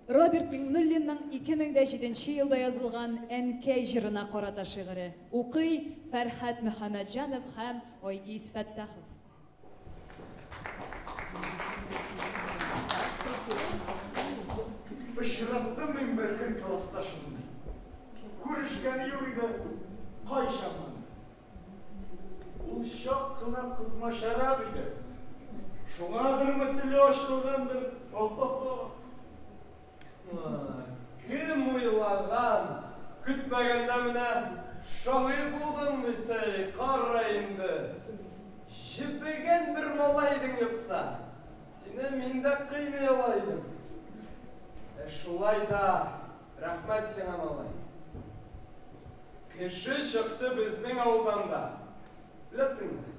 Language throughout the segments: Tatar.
Роберт Миңнуллинның 2007 елда язылган Әнкәй җырына карата шигыре. Укый Фәрхәт Мөхәммәтҗанов һәм Айгиз Фәттахов. Очраттым мин бер көн классташымны. Күрешкән юк иде кайчаннан. Ул чак кына кызмачарак иде. Шуңадырмы теле ачылгандыр. О-хо-хо. Кем уйлаган, көтмәгәндә менә шагыйрь булдың бит, әй, кара инде. Җебегән бер малай идең юкса. Сине мин дә кыйный ала идем. Ә шулай да рәхмәт сиңа, малай. Кеше чыкты безнең авылдан да. Беләсеңме,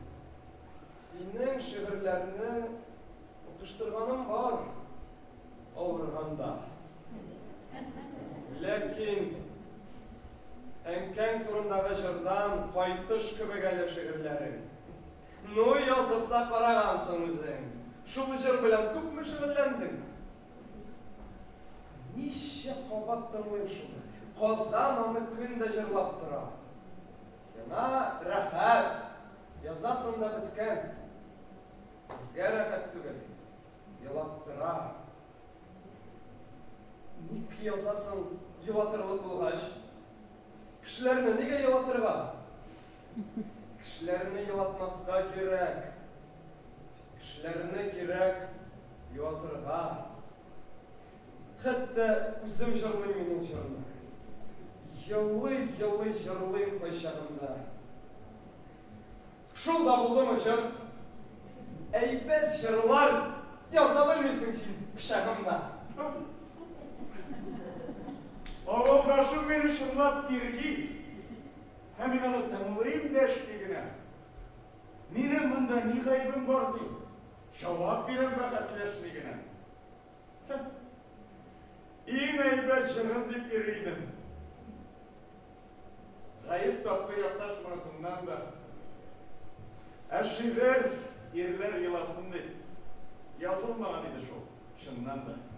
синең шигырьләрне укыштырганым бар авырганда. Ләкин әнкәң турындагы җырдан кайтыш кебек әле шигырьләрең. Ну, язып та карагансың үзең. Шул җыр белән күпме шөгыльләндең? Ничә кабат тыңлыйм шуны. Казан аны көн дә җырлап тора. Сиңа рәхәт, язасың да беткән. Безгә рәхәт түгел, елаттыра. Ник язасың елатырлык булгач? Кешеләрне нигә елатырга? Кешеләрне елатмаска кирәк. Кешеләрне кирәк юатырга. Хәтта үзем җырлыйм мин ул җырны. Елый-елый җырлыйм кайчагында. Шул да булдымы җыр? Әйбәт җырлар яза белмисең син пычагымда. Авылдашым мине чынлап тирги. Ә мин аны тыңлыйм дәшми генә. Минем монда ни гаебем бар дим. Җавап бирәм бәхәсләшми генә. Иң әйбәт җырым дип йөри идем. Гаеп тапты якташ монысыннан да. Ә шигырь ирләр еласын дип язылмаган иде шул, чыннан да.